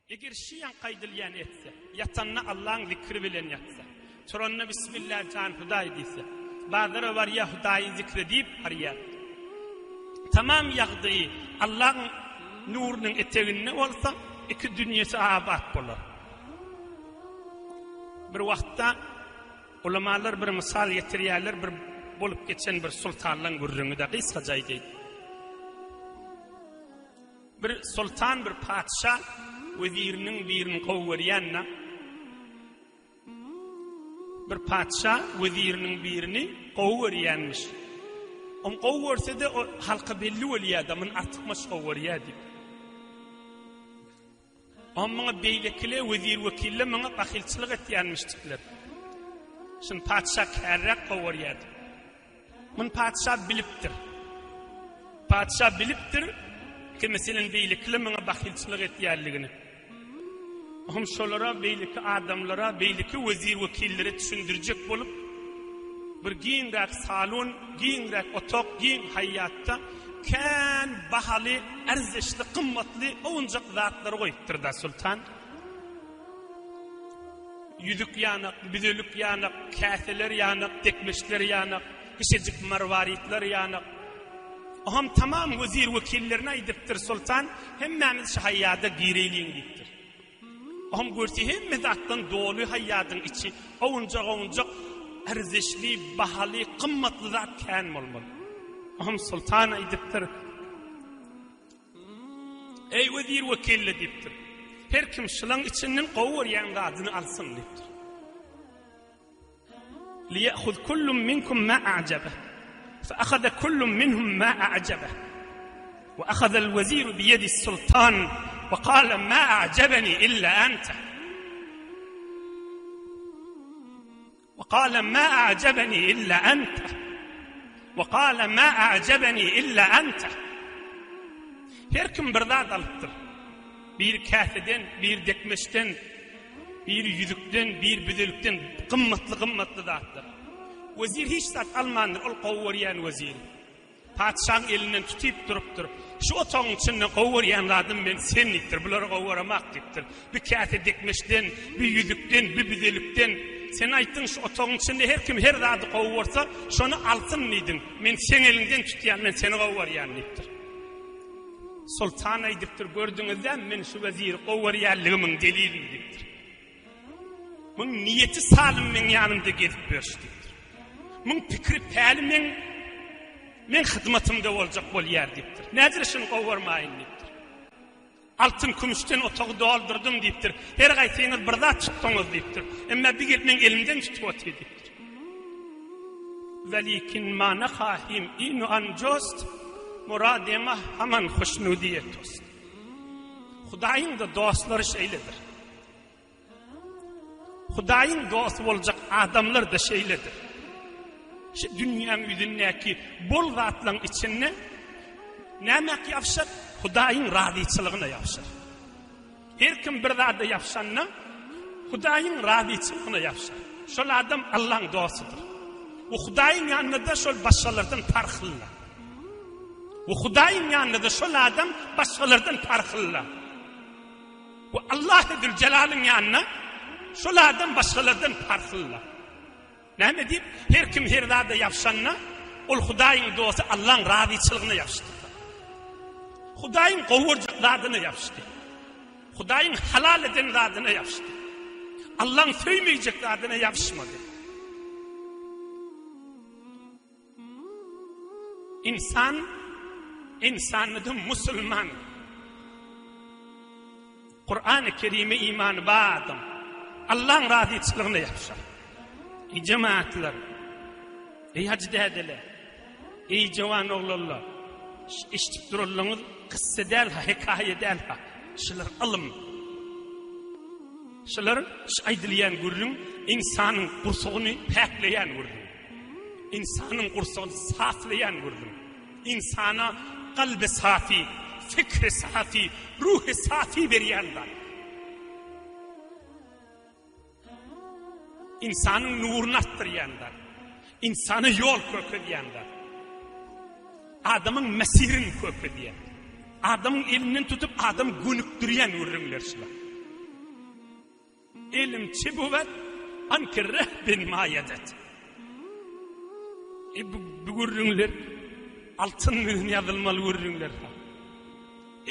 Eger şu ýaňky aýdylýany etse, ýatanda Allaň zikri bilen ýatsa, turanda Bismillah jan Hudaý diýse, bazara barýar Hudaýy zikre diýip barýar. Tamam ýagdaýy Allaň nurunyň eteginde bolsa, iki dünýesi abat bolar. Bir wagtda ulamalar bir mysal getirýärler, bir bolup geçen bir sultanlaň gürrüňi-de gysgaça aýdaýyn. Bir soltan bir patyşa weziriniň birini gowy görýände bir patyşa weziriniň birini gowy görýänmiş. Om gowy görse-de o halka belli bolýar-da, muny artykmaç gowy görýär diýip. Om muňa beýlekile wezir-wekiller muňa bahylçylyk etýänmişdikler. Şuny patyşa kärräk gowy görýär diýip. Muny patyşa bilipdir. Patyşa bilipdir ki, meselen, beýlekiler muňa bahylçylyk etýänligini. Hum şolara, beýleki adamlara, beýleki wezir-wekillere düşündirjek bolup, bir giňräk salon, giňräk otag, giň haýýatda kän bahaly, erzeşli, gymmatly owunjak zatlary goýupdyr-da sultan. Ýüzük ýanak, büzelik ýanak, käseler ýanak, dekmeşler ýanak, kiçijik marwaritler ýanak. Oňam tamam wezir-wekillerine aýdypdyr soltan, hemmämiz şu haýýada gireýliň diýipdir. Oňam görse hemme zatdan doly haýýadyň içi, owunjak-owunjak ärzeşli, bahaly, gymmatly zat kän bolmaly. Oňam soltan aýdypdyr. Eý wezir wekille diýipdir. Her kim şylaň içinden gowy görýän zadyny alsyn diýipdir. Liýehuz kullum minkum ma a'jaba. Fa ahaza kullum minhum ma a'jaba. Wa ahaza al-wezir bi yedi sultan wa qala ma a'jabani illa anta. Wa ma a'jabani illa anta. Wa ma a'jabani illa anta. Her kim bir zat alypdyr. Biri käseden, biri dekmeşden, biri ýüzükden, biri büzelikden gymmatly-gymmatly zatlar. Wezir hiç zat almandyr, ol gowy görýän weziri. Patyşaň elinden tutyp durupdyr. Şu otagyň içinde gowy görýän zadym men sen diýipdir. Bulary gowy göremak diýipdir. Bir käse dikmişden, bir ýüzükden, bir büzelikden. Sen aýtdyň şu otagyň içinde her kim her zady gowy görse, şony alsyn diýdiň. Men seň eliňden tutýan, men seni gowy görýän diýipdir. Soltan aýdypdyr, gördüňiz-dä, men şu weziri gowy görýänligimiň delilini diýipdir. Muň niýeti salym meň ýanymda gezip ýörşi diýipdir. Muň pikiri päli meň meň hyzmatymda boljak bolýar diýipdir. Nädire şuny gowarmaýyn diýipdir. Altyn kümüşden otagy doldurdym diýipdir. Her gaýsyňyz bir zat tutsaňyz diýipdir. Emma bir gelip meň elimden tutup otyr diýipdir. Welikin ma nahahim inu anjost muradema haman hoşnudiye tost. Hudaýyň da dostlary şeýledir. Hudaýyň dosty boljak adamlar-da şeýledir. Şu dünýäň ýüzündäki bol zatlaryň içinde nämäk ýapyşar? Hudaýyň razyçylygyna ýapyşar. Her kim bir zada ýapyşanda, Hudaýyň razyçylygyna ýapyşar. Şol adam Allaň dostudyr. We Hudaýyň ýanynda-da şol başgalardan parhlydyr. We Hudaýyň ýanynda-da şol adam başgalardan parhlydyr. We Allahy Zülcelalyň ýanynda şol adam başgalardan parhlydyr. Näme diýip, her kim her zada ýapyşanda, ol Hudaýyň dosty Allaň razyçylygyna ýapyşdy. Hudaýyň gowurjak zadyna ýapyşdy. Hudaýyň halal eden zadyna ýapyşdy. Allaň söýmejek zadyna ýapyşmady. Insan, insanydy musulman. Kur'an-ı Kerime imany bar adam. Allah'ın razyçylygyna ýapyşar. Ey cemaatlar, ey hacı dädeler, ey jawan oglanlar, eşitip duranlaryňyz kyssa däl ha, hekaýa däl ha. Şular ylym. Şular şu aýdylýan gürrüň insanyň gursagyny päkleýän gürrüň. Ynsanyň gursagyny saflaýan gürrüň. Ynsana kalby safi, fikri safi, ruhy safi berýän zat. Ynsanyň nuruny artdyrýan zat. Ynsana ýol görkezýän zat. Adamyň mesirini görkezýän. Adamyň elinden tutup adam gönükdirýän gürrüňler şular. Ilm çi buwet, anki reh binmaýedet. E bu, bu gürrüňler altyn bilen ýazylmaly gürrüňler.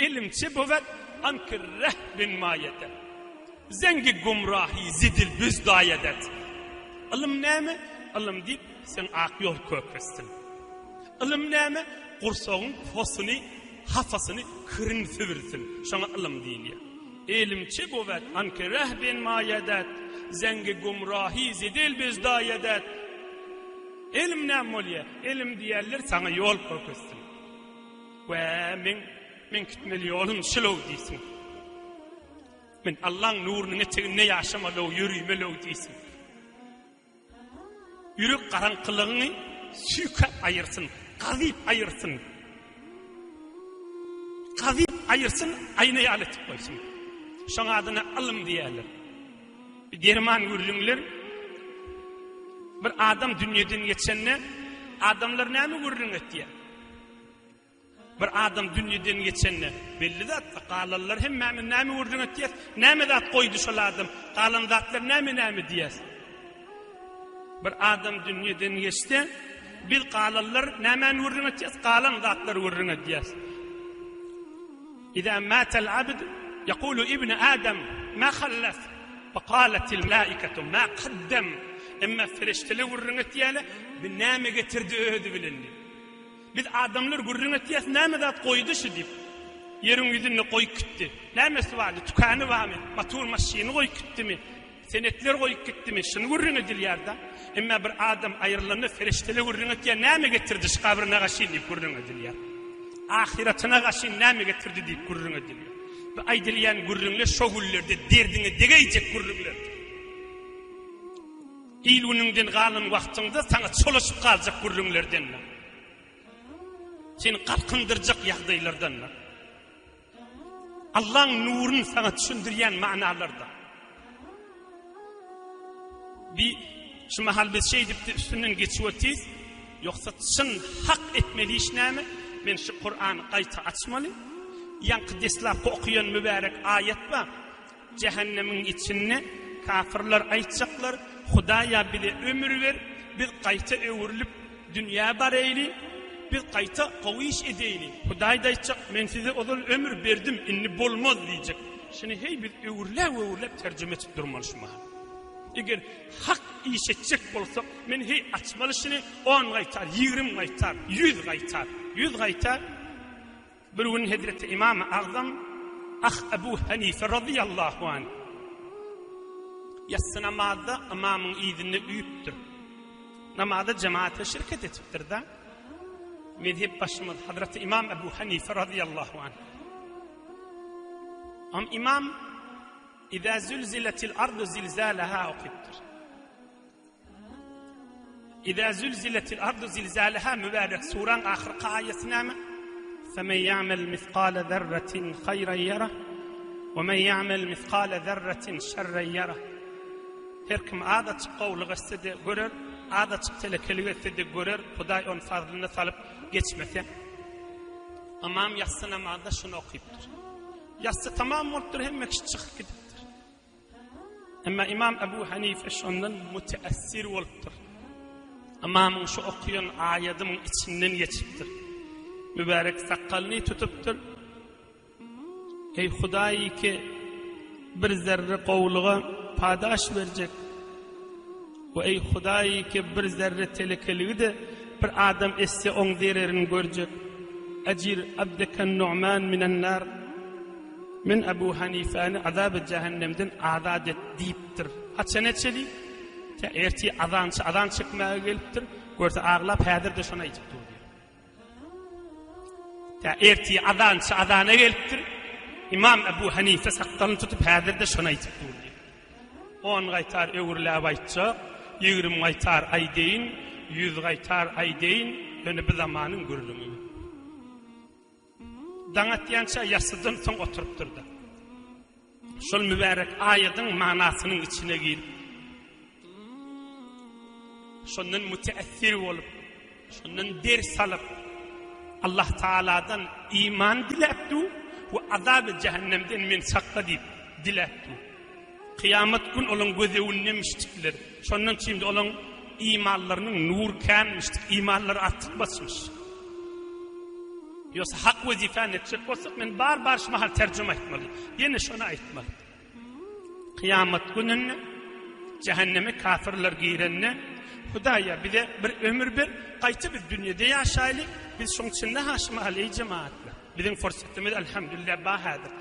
Ilm çi buwet, anki reh binmaýedet. Zengi gumrahi zidil büzdaýedet. Ylym näme? Ylym diýip, sen ak ýol kökessin. Ylym näme? Gursagyň posuny, hapasyny, kirini sübürsin. Şoňa ylym diýilýär. Ilm çi buwet, anki reh binmaýedet. Zengi gumrahi zidil büzdaýedet. Ylym näme bolýar? Ylym diýerler saňa ýol kökessin. We men men gitmeli ýolum şulow diýsin. Men Allaň nurunyň eteginde ýaşamaly-ow, ýörümeli-ow diýsin. Ýürek garaňkylygyňy süýkäp aýyrsyn, gazyp aýyrsyn. Gazyp aýyrsyn, aýna ýaly etip goýsun. Şoň adyna ylym diýerler. Derman gürrüňler bir adam dünýeden geçende adamlar näme gürrüň etýär? Bir adam dünýeden geçende, belli zat, galanlar hemmämiz näme gürrüň etýäs? Näme zat goýdy şol adam? Galan zatlar näme näme diýýäs? Bir adam dünýeden geçse, biz galanlar nämäni gürrüň etýäs? Galan zatlary gürrüň edýäs. Iza matal abd yaqulu ibn adam ma khallaf wa qalatil malaikatu ma qaddam. Emma ferişteler gürrüň etýärler, bu näme getirdi özi bilen diýip. Biz adamlar gürrüň etýäs näme zat goýdy şu diýip. Ýeriň ýüzünde goýup gitdi. Nämesi bardy? Tükany barmy? Motor maşyny goýup gitdimi? Senetler goýup gitdimi? Şuny gürrüň edilýär-de. Emma bir adam aýrylanda ferişteler gürrüň etýär, näme getirdi şu gabryna gaşyn diýip gürrüň edilýär. Ahyratyna gaşyn näme getirdi diýip gürrüň edilýär. Bu aýdylýan gürrüňler şo günlerde derdiňe degäýjek gürrüňlerdir. Il-günüňden galan wagtyňda saňa çolaşyp galjak gürrüňlerden-de, seni galkyndyrjak ýagdaýlardan-da, Allaň nuruny saňa düşündirýän manalarda. Bi şu mahal biz şeýdip-de üstünden geçip otyrys, ýogsa çyn hak etmeli iş näme? Men şu Kurany gaýta açmaly. Ýaňky deslapky okaýan mübärek aýat bar. Jähennemiň içinde kafyrlar aýtjaklar, Hudaýa bize ömür ber, biz gaýta öwrülip dünýä baraýly, biz gaýta gowy iş edeýli. Hudaý-da aýtjak, Men size ozal ömür berdim, indi bolmaz diýjek. Şuny heý biz öwrüläp-öwrüläp terjime etip durmaly şu mahal. Eger hak iş etjek bolsak, men heý açmaly şuny on gaýtar, 20 gaýtar, 100 gaýtar, 100 gaýtar. Bir gün Hezreti Imam Agzam Ah Ebu Hanife razyýallahu anh ýassy namazda ymamyň yzynda üýüpdir. Namaza jemaata şirket etipdir-de. Mezhep başymyz Hazreti Imam Ebu Hanife razyýallahu anh. Am imam İza zülziletil ardu zilzalaha okypdyr. Iza zülziletil ardu zilzalaha mübärek suraň ahyrky aýaty näme? Femen ýa'mel misgale zerretin haýran ýara we men ýa'mel misgale zerretin şerren ýara. Her kim azajyk gowulyk etse-de görer, azajyk telekelik etse-de görer, Hudaý ony fazlyna salyp geçmese. Ymam ýassy namazda şuny okypdyr. Ýassy tamam bolupdyr, hemme kişi çykyp gidipdir. Emma Imam Ebu Hanife şondan müteessir bolupdyr. Ymamyň şu okaýan aýadynyň içinden geçipdir. Mübärek sakgalyny tutupdyr. Eý Hudaý ki bir zerre gowulyga padaş berjek we eý Hudaý ki bir zerre telekeligi-de bir adam etse oň zererini görjek. Ejir abdeken Nu'man minen nar. Men Ebu Hanifäni azaby jähennemden azat et diýipdir. Haçana çeli? Tä ertir azançy azan çekmäge gelipdir. Görse aglap häzir-de şony aýdyp dur diýip. Tä ertir azançy azana gelipdir. Imam Ebu Hanife sakgalyny tutup häzir-de şony aýdyp dur diýip. On gaýtar öwrüläp aýtjak, 20 gaýtar aýdeýin, 100 gaýtar aýdeýin, ýöne bu zamanyň gürrüňi. Daň atýança ýassydan soň oturypdyr-da. Şol mübärek aýadyň manasynyň içine girip, şondan müteessir bolup, şondan ders alyp, Allah Taaladan iman diläp dur we azaby jähennemden men sakla diýip diläp dur. Kyýamat gün olaň göz öňündemişdikler. Şondan üçin-de olaň imanlarynyň nury känmişdik, imanlary artykmaçmyş. Ýogsa hak wezipäni etjek bolsak, men bar-bar şu mahal terjime aýtmaly. Ýene şony aýtmaly. Kyýamat gününde jähenneme kafirler girende, Hudaýa bize bir ömür ber, gaýta biz dünýede ýaşaýly, biz şoň içinde ha şu mahal eý jemagatlar. Biziň fursatymyz elhamdülillah bar häzir.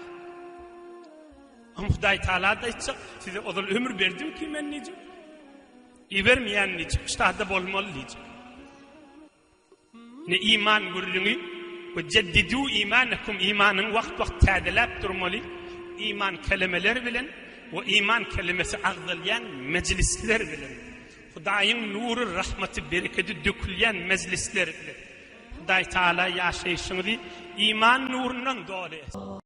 Hem Hudaý Taala-da aýtjak, size ozal ömür berdim ki men diýjek. Ibermeýän diýjek, ştada bolmaly diýjek. Ne iman gürrüňi we jeddidu imanekum imanyň wagt-wagt täzeläp durmaly iman kelemeler bilen we iman kelemesi agzalýan mejlisler bilen Hudaýyň nury rahmaty berekedi dökülýän mejlisler bilen Hudaý Taala ýaşaýşyňyzy iman nurundan doly etsin.